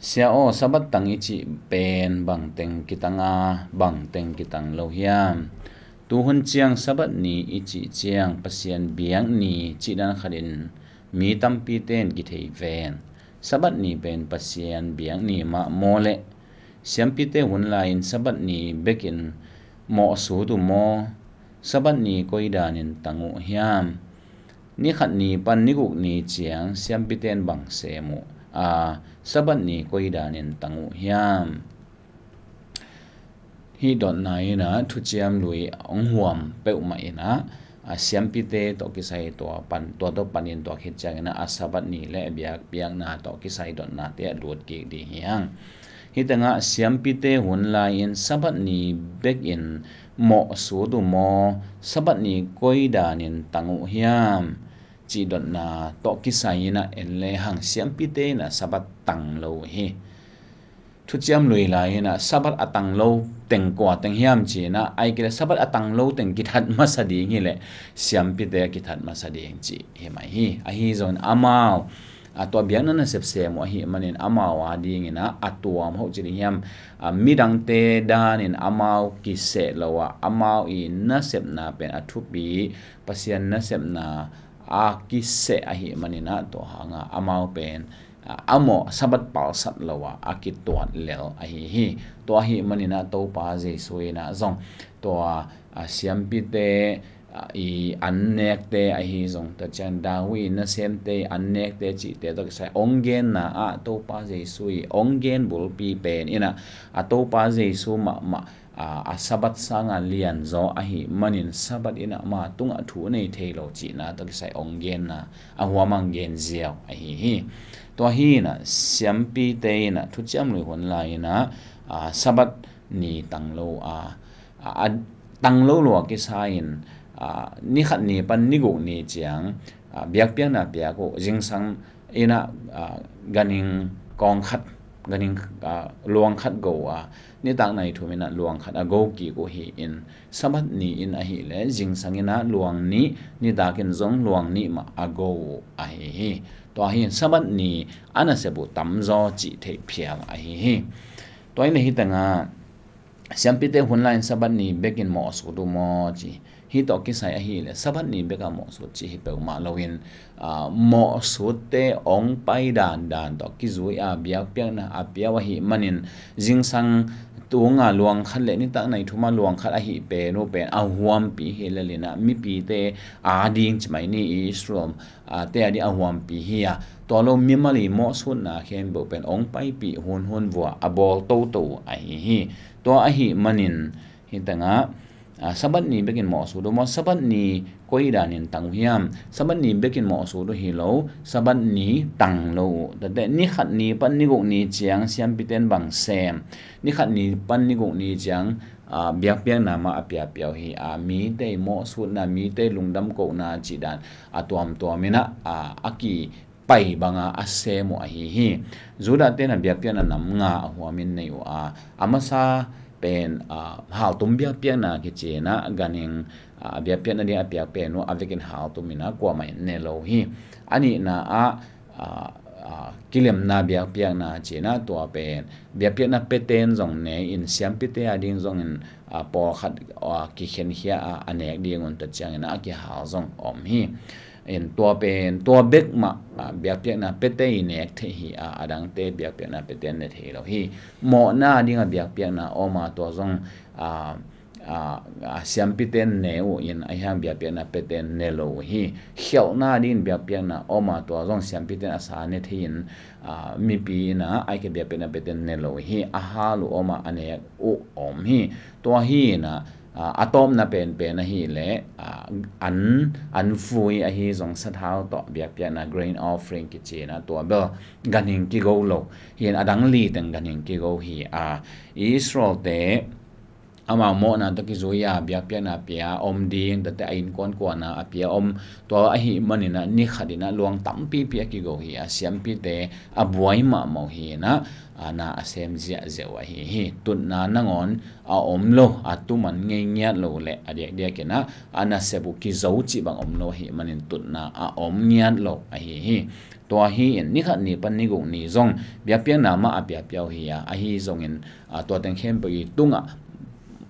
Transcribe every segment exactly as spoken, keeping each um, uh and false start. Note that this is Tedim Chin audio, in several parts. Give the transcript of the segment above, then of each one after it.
Sia aw, Sabbath tang i cih pen bangteng kitang a, bangteng kitang lo hiam? Tuhun ciang Sabbath ni i cih ciang Pasian biak ni cih dan khatin mi tampite in kithei ven. Sabbath ni pen Pasian biak ni mah maw leh, siampite hun lai-in Sabbath ni bekin mawhsut uh maw? Sabbath ni koi danin tang uh hiam? Ni khat ni pan ni guk ni ciang siampite in bang sem uh a, Sabbath ni koi danin tang uh hiam? Hih dotna in ah Thuciam Lui hong huam peuhmah in ah, a, siampite tawh kisai tua pan, tua tawh panin tua khit ciangin ah a Sabbath ni le a biakpiakna tawh kisai dotnate ah lut kik ding hi hang. Hih tengah siampite hun lai-in Sabbath ni bekin mawhsut uh maw? Sabbath ni koi danin tang uh hiam? Cih dotna tawh kisai in ah en le hang, siampite in ah Sabbath tang lo uh hi. Thuciam Lui lai-in ah Sabbath a tang lo teng kua teng hiam ci-in ah, ahih kei leh Sabbath a tang lo teng kithat masa ding hi leh siampite a kithat masa ding cih hi mai hi. Ahi zongin amau, a, tua biakna nasep sem uh ahih manin amau a dingin ah a tuam hoih ci ding hiam? A, midangte danin amau kiseh lo a, amau i nasepna pen a thupi, Pasian nasepna a kiseh ahih manin ah tua hang a amau pen, a, a mawh Sabbath palsat lo a a kituat lel ahi hi. Tua ahih manin ah Topa Jesu in ah zong tua, a, siampite, a, i an nekte ahi zong, tua ciang David i nasemte i an nekte cihte tawh kisai hong genna ah Topa Jesu i hong gen bulpi pen in ah, a, Topa Jesu mahmah, a, a Sabbath sanga lianzaw ahih manin Sabbath in ah ama tungah thu nei thei lo cihna tawh kisai hong genna a huam hong gen ziau ahi hi. Tua hi in ah siampite in ah Thuciam Lui hun lai-in ah, a, Sabbath ni tang lo a, a, a tang lo lua kisai-in, a, ni khat ni pan ni guk ni ciang, a, biakpiakna piak uh, zingsang in ah, a, ganhing kawng khat, ganhing, a, luang khat go a, nitak nai thum in ah luang khat a go kik uh hi-in, Sabbath ni in ahih leh zingsang in ah luang nih, nitak in zong luang nih mah a go uh ahi hi. Tua hi-in Sabbath ni a nasep uh tamzaw cih theih phial ahi hi. Tua hi leh hih tengah siampite hun lai-in Sabbath ni bekin mawhsut uh maw ci. Hih tawh kisai ahih leh Sabbath ni bek a mawhsut cih hi peuhmah loin, a, mawhsutte hong pai dandan tawh kizui a biakpiakna a pia uh ahih manin, zingsang tung a luang khat le nitak nai thum a luang khat ahih pen uh pen a huampi hi lel in ah mipite a ding ci mai ni, Israel, a, te a ding a huampi hi a, tua lo mimal i mawhsutna khempeuh pen hong paipih hunhun vua a bawl toto uh ahi hi. Tua ahih manin hih tengah, a, Sabbath ni bekin mawhsut uh maw? Sabbath ni koi danin tang uh hiam? Sabbath ni bekin mawhsut uh hi lo, Sabbath ni tang lo uh. Tate ni khat ni pan ni guk ni ciang siampite in bang sem? Ni khat ni pan ni guk ni ciang, a, biakpiakna mah a piapia uh hi a, mite i mawhsutna, mite i lungdam kohna cih dan a tuamtuam in ah, a, a ki pai banga a sem uh ahi hi. Judah te in ah biakpiakna nam nga a huamin nei uh a, a masa pen, a, haltum biakpiakna kici in ah ganhing, a, biakpiakna ding a piak pen uh a vekin haltum in ah kuamah in ne lo hi. A nihna ah, a, a, kilemna biakpiakna ci in ah tua pen biakpiakna pete in zong ne in siampite a ding zongin, a, pawlkhat, a, kikhenkhia a, a nek ding un, tua ciangin ah a kihal zong om hi. In tua pen, tua bek mah, a, biakpiakna pete i nek theih hi a, a dangte biakpiakna pete in ne thei lo hi. Mawhna ding a biakpiakna om a, tua zong, a, a, a, siampite in ne uh in, a hiang biakpiakna pete in ne lo uh hi. Khialhna ding biakpiakna om a, tua zong siampite in a sa ne thei in, a, mipi in ah a hih kei biakpiakna pete in ne lo uh hi. A hal uh om a, a nek uh om hi. Tua hi in ah, a, a tawpna penpen ahih leh, a, an, an vui ahi zong sathau tawh biakpiakna, grain offering kici in ah, tua bel ganhing kigo lo hi in, a dang li teng ganhing kigo hi a, Israel te amau mawhna tawh kizui a biakpiakna pia om ding, tuate a innkuankuana a pia om, tua ahih manin ah ni khat in ah luang tampipi a kigo hi a, siampite a buai mahmah uh hi in ah, a, na a sem ziahziah uh ahi hi. Tutna nangawn a om lo, a tuman ngei ngiat lo leh a diakdiak in ah a nasep uh kizo cih bang om lo ahih manin tutna a om ngiat lo ahi hi. Tua hi in ni khat ni pan ni guk ni zong biakpiakna mah a piapia uh hi a, ahi zongin, a, tua teng khempeuh i tungah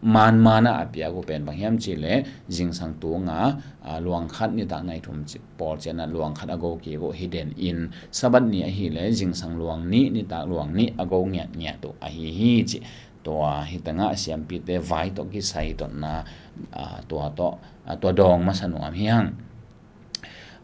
manmana a piak uh pen bang hiam cih leh zingsang tunga, a, luang khat nitak nai thum ci- pawl ciangin ah luang khat a go kik uh hi den in, Sabbath ni ahih leh zingsang luang nih nitak luang nih a go ngiatngiat uh ahi hi cih. Tua hi tangah siampite vai tawh kisai dotna, a, tua tawh, a, tua dawng masa nuam hi hang.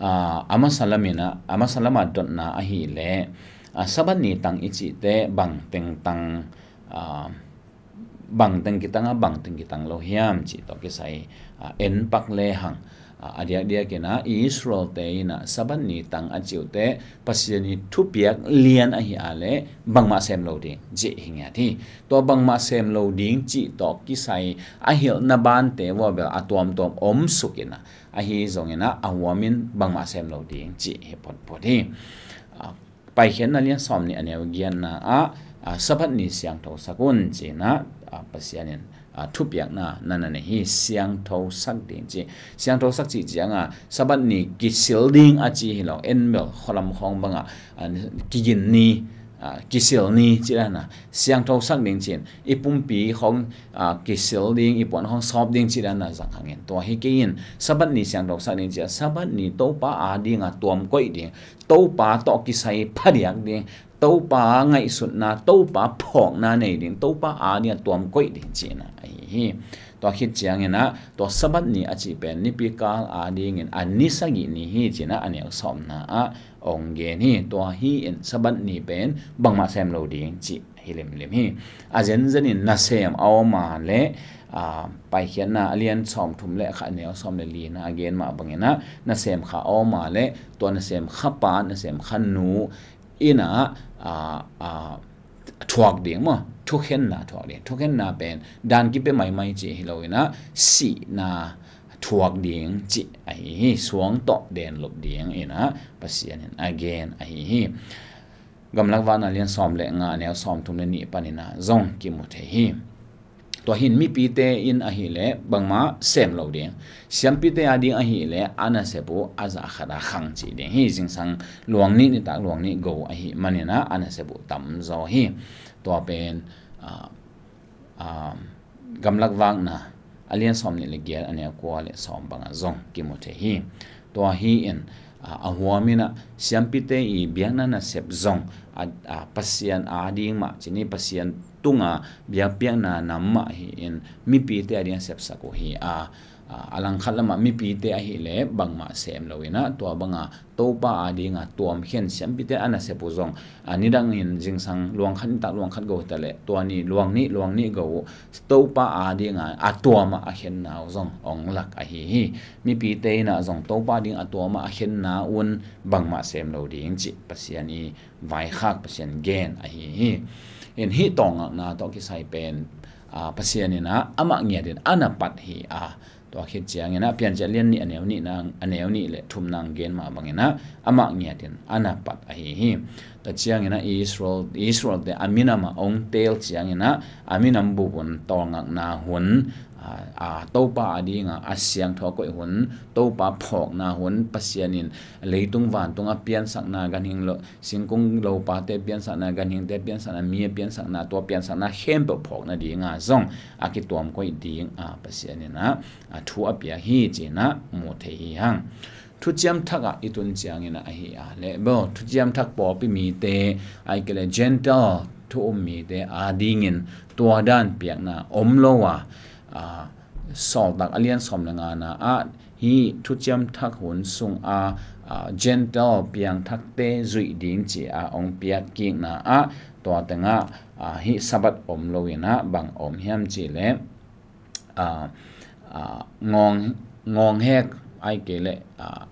A, a masa lam in ah, a masa lam a dotna ahih leh, a, Sabbath ni tang i cihte bang teng tang, a, bang teng kitang a, bang teng kitang lo hiam cih tawh kisai, a, en pak le hang. A, a diakdiak in ah Israel-te in ah Sabbath ni tang a cih uh teh Pasian i thupiak lian ahi a leh bangmah sem lo ding cih hi ngiat hi. Tua bangmah sem lo ding cih tawh kisai a hilhna bante uh a bel a tuamtuam om suk in ah, ahi zongin ah a huamin bangmah sem lo ding cih hi photphot hi. A, Paikhiatna lian sawm nih a neu giatna ah, a, Sabbath ni siangthosak un ci-in ah, a, Pasian in, a, thupiakna na na nei hi. Siangthosak ding ci. Siangthosak cih ciangah Sabbath ni kisil ding a ci hi lo, en bel khualam khawng bangah, a, kigin ni, a, kisil ni ci dan a, siangthosak ding ci-in i pumpi khawng, a, kisil ding, i puan khawng sawp ding ci dan a zang hangin, tua hi kei in Sabbath ni siangthosak ding ci a, Sabbath ni Topa a dingah tuam koih ding, Topa tawh kisai phadiak ding, Topa ngaihsutna, Topa phawkna nei ding, Topa a dingah tuam koih ding cihna ahi hi. Tua khit ciangin ah tua Sabbath ni a cih pen nipi kal a dingin a ni sagih ni hi ci-in ah a neu sawmna ah ong gen hi. Tua hi in Sabbath ni pen bangmah sem lo ding cih hi limlim hi. A zenzen in nasem a om a leh, a, Paikhiatna a lian sawmthum le khat a neu sawm le lina a gen mah bangin ah nasem kha a om a leh tua nasem kha pa, nasem kha nu in ah, a, a, thuak ding maw, thukhenna thuak ding. Thukhenna pen dan kipia maimai cih hi lo in ah sihna thuak ding cih ahi hi. Suang tawh den lop ding in ah Pasian in a gen ahi hi. Gamlak Vakna lian sawm le nga a neu sawmthum le nih panin ah zong kimu thei hi. Tua hi in mipite in ahih leh bangmah sem lo ding, siampite a ding ahih leh a nasep uh a zah khat a khang cih ding hi. Zingsang luang nih nitak luang nih go ahih manin ah a nasep uh tamzaw hi. Tua pen, a, a, Gamlak Vakna a lian sawm nih le giat a neu kua le sawm bangah zong kimu thei hi. Tua hi in, a, a huamin ah siampite i biakna nasep zong a, a, Pasian a ding mah ci ni, Pasian tunga biakpiakna nam mah hi in mipite a ding a sepsak uh hi a, a, a langkhat lamah mipite ahih leh bangmah sem lo in ah tua banga Topa a dinga tuamkhen siampite a nasep uh zong, a, nidangin zingsang luang khat nitak luang khat go hi ta leh tua ni luang nih luang nih go uh Topa a dinga a tuam ah a khenna uh zong ong lak ahi hi. Mipite in ah zong Topa a ding a tuam ah a khenna un bangmah sem lo ding cih Pasian i vaikhak, Pasian gen ahi hi. In hih tawngakna tawh kisai pen, a, Pasian in ah amah ngiatin a na pat hi a, tua khit ciangin ah Piancil lian nih a neu nihna, a neu nih le thumna gen mah bangin ah amah ngiatin a na pat ahi hi. Tua ciangin ah Israel, Israel-te a minam ah ong teel ciangin ah a minam bup un tawngakna hun, a, a, Topa a dinga a siangtho koih hun, Topa phawkna hun, Pasian in leitung vantung a piansakna ganhing lo, singkung lopate piansakna, ganhingte piansakna, mi a piansakna, tua piansakna khempeuh phawkna dinga zong a kituam koih ding a Pasian in ah, a, thu a piak hi ci-in ah mu thei hi hang. Thuciam Thak ah i tun ciangin ah ahi a leh bel Thuciam Thak pawlpi mite, ahih kei leh Gentile thu um mite a dingin tua dan piakna om lo a, a, Sawltak a lian sawm le ngana ah hih Thuciam Thak hun sung a, a, Gentile piangthakte zuih ding ci a ong piak kikna ah tua tengah, a, hih Sabbath om lo in ah bang om hiam cih leh, a, a, ngawng, ngawng hek, ahih kei leh, a,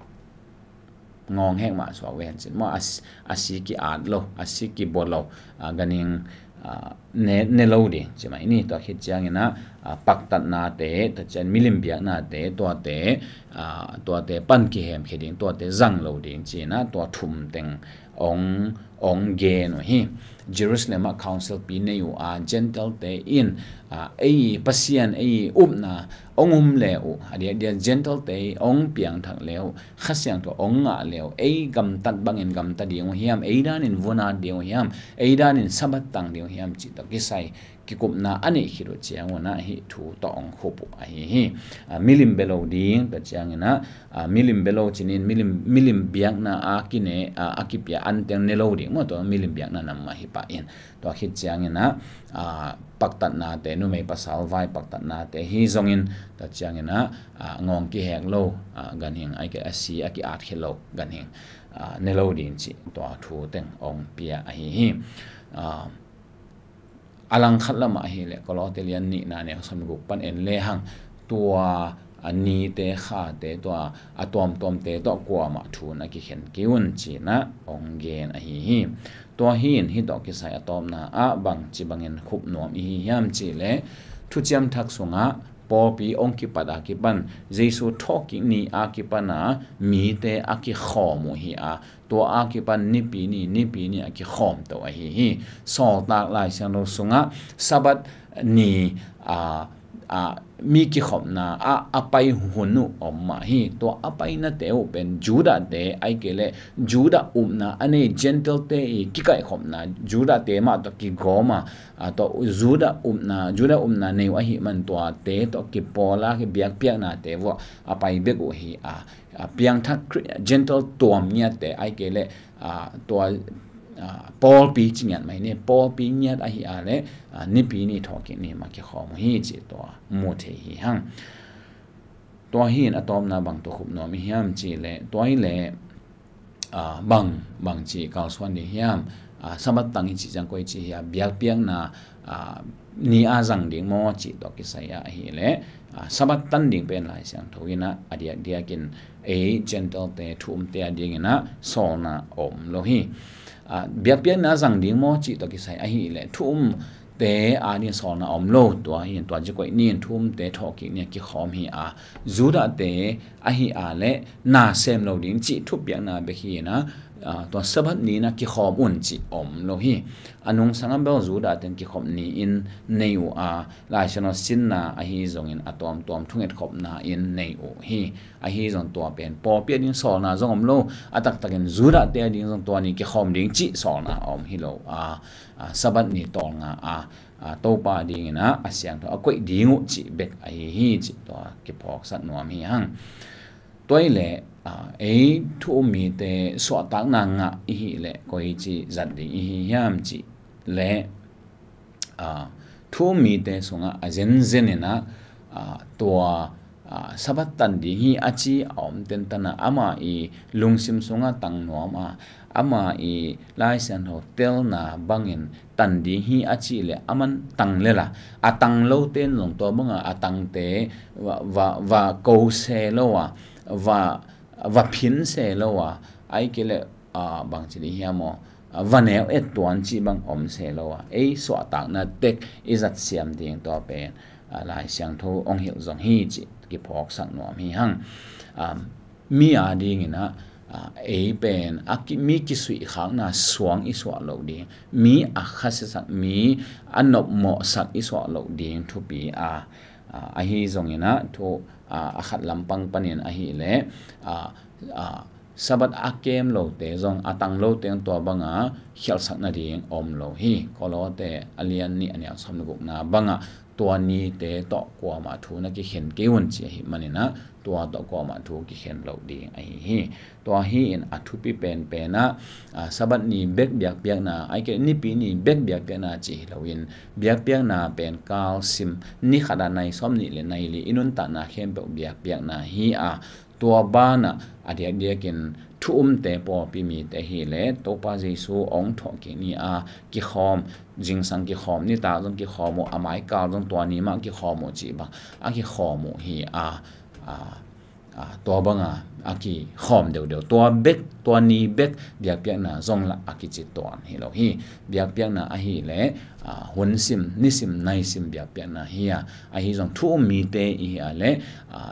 ngawng hek mah suak ve hen cin maw, a, a si ki-at lo, a si kibua lo, a, ganhing, a, ne, ne lo ding ci mai ni. Tua khit ciangin ah, a, paktatnate, tua ciang milim biaknate, tuate, a, tuate pan kihemkhia ding, tuate zang lo ding ci-in ah, tua thum teng ong, ong gen uh hi. Jerusalem ah council pi nei uh a, Gentile-te in, a, ei Pasian, ei upna ong um le uh, a diakdiak Gentile-te ong piangthak le uh, Kha Siangtho ong ngah le uh, ei gamtat bangin gamta ding uh hiam, ei danin vun at ding uh hiam, ei danin Sabbath tang ding uh hiam cih tawh kisai kikupna a neih khit uh ciangun ah hih thu tawh ong khup uh ahi hi. A, milim bia lo ding, tua ciangin ah, a, milim bia lo cinin milim, milim biakna a kine, a, a kipia anteng ne lo ding maw, tua milim biakna nam mah hi pah in. Tua khit ciangin ah, a, paktatnate, numei pasal vai paktatnate hi zongin, tua ciangin ah, a, ngawng kihek lo, a, ganhing, a, a si a ki-at khia lo ganhing, a, ne lo ding cih tua thu teng ong pia ahi hi. A, a langkhat lamah ahih leh Kolose lian nihna neu sawm le guk pan en lehang, tua, a, nite khate, tua a tuamtuamte tawh kuamah thu in a kikhen kei un ci-in ah ong gen ahi hi. Tua hi in hih tawh kisai a tawpna ah bangci bangin khup nuam i hi hiam cih leh, Thuciam Thak sungah pawlpi ong kipat a kipan, Jesu thawhkik ni a kipan a mite a kikhawm uh hi a, tua a kipan Nipi ni, Nipi ni a kikhawm to ahi hi. Sawltak Lai Siangtho sungah Sabbath ni, a, a, mi kikhopna ah a pai hun uh om mah hi. Tua a painate uh pen Judah-te, ahih kei leh Judah upna a nei Gentile-te i kikaihkhopna, Judah-te mah tawh kigawm a, a, tua Judah upna, Judah upna nei uh ahih man tuate tawh kipawl a, biakpiaknate vuah a pai bek uh hi a, a, piangthak Khri-, Gentile tuam ngiatte, ahih kei leh, a, tua, a, pawlpi ci ngiat mai ni, pawlpi ngiat ahih a leh, a, Nipi ni thawhkik ni mah kikhawm uh hi cih tua mu thei hi hang. Tua hi in a tawpna bang tawh khup nuam i hiam cih leh, tua hi leh, a, bang, bangci kalsuan ding hiam, a, Sabbath tang i cih ciang koi ci hiam, biakpiakna, a, ni a zang ding maw cih tawh kisai a ahih leh, a, Sabbath tan ding pen Lai Siangtho in ah a diakdiakin ei Gentile-te thu umte a dingin ah sawlna om lo hi. A, biakpiakna zang ding maw cih tawh kisai ahih leh thu umte a dingin sawlna om lo. Tua hi in tua ci koih ni in thu umte thawhkik ni a kikhawm hi a, Judah-te ahih a leh na sem lo ding cih thupiakna bek hi in ah, a, tua Sabbath ni in ah kikhawm un cih om lo hi. A nungsang a bel Judah-te'n kikhop ni-in nei uh a, Lai Siangtho sinna ahi zongin a tuamtuam thungetkhopna in nei uh hi. Ahi zong tua pen pawlpi a ding sawlna zong om lo, a taktakin Judah-te a ding zong tua ni kikhawm ding cih sawlna a om hi lo a, a, Sabbath ni tawlnga a, a, Topa a dingin ah a siangtho a koih ding uh cih bek ahi hi cih tua kiphawksak nuam hi hang. Tua hi leh, a, ei thu um mite suahtakna ngah i hih leh koi ci zat ding i hi hiam cih leh, a, thu um mite sungah a zenzen in ah, a, tua, a, Sabbath tan ding hi a ci a om tentan a, ama i lungsim sungah tang nuam a, ama i Lai Siangtho telna bangin tan ding hi a cih leh aman tang lel a, a tang lote in zong tua banga a tangte va, va, va ko se lo a, va, va phin se lo a, ahih kei leh, a, bangci ding hiam aw, a, va neu et tuan cih bang om se lo a, ei suahtakna tek i zat siam ding tua pen, a, Lai Siangtho ong hilh zong hi cih kiphawksak nuam hi hang. A, mi a dingin ah, a, ei pen a ki, mi kisuihkhakna suang i suah loh ding, mi a khasiasak, mi a nopmawhsak i suah loh ding thupi a, a, ahi zongin ah thu, a, a khat lampang panin ahih leh, a, a, Sabbath a kem lote zong, a tang lote zong tua banga khialhsak nading om lo hi. Kolose a lian nih a neu sawm le gukna bangah tua nite tawh kuamah thu na kikhen kei un ci ahih manin ah tua tawh kuamah thu kikhen loh ding ahi hi. Tua hi in a thupi penpen ah, a, Sabbath ni bek biakpiakna, ahih kei leh Nipi ni bek biakpiakna ci hi loin, biakpiakna pen kalsim, ni khat ah nai sawm nih le nai li i nuntakna khempeuh biakpiakna hi a, tua banah a diakdiakin thu umte pawlpi mite hi leh Topa Jesu ong thawhkik ni a kikhawm, zingsang kikhawm, nitak zong kikhawm uh, a maikal zong tua ni mah kikhawm uh cih bang a kikhawm uh hi a, a, tua banga a kikhawm deuhdeuh, tua bek, tua ni bek biakpiakna zong lah a kici tuan hi lo hi. Biakpiakna ahih leh hun sim, nisim naisim biakpiakna hi a, ahi zong thu um mite i hi a leh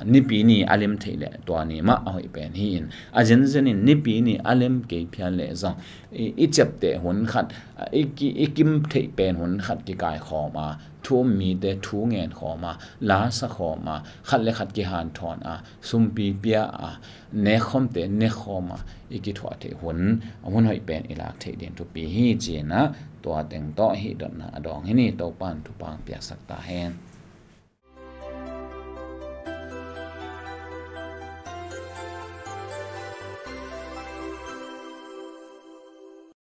nipi ni a lem theih leh tua ni mah a hoih pen hi-in, a zenzen in nipi ni a lem kei phial leh zong i ciapteh hun khat, i kim theih pen hun khat kikaikhawm a, thu um mite thu ngenkhawm a, la sakhawm a, khat le khat kihanthawn a, sumpi pia a, nekkhawmte nekkhawm a, i kithuah theih hun, a hun hoih pen i lak theih ding thupi hi. Ci-in ah tua teng tawh hih dotna a dawng hi ni. Topa'n thupha piaksak ta hen.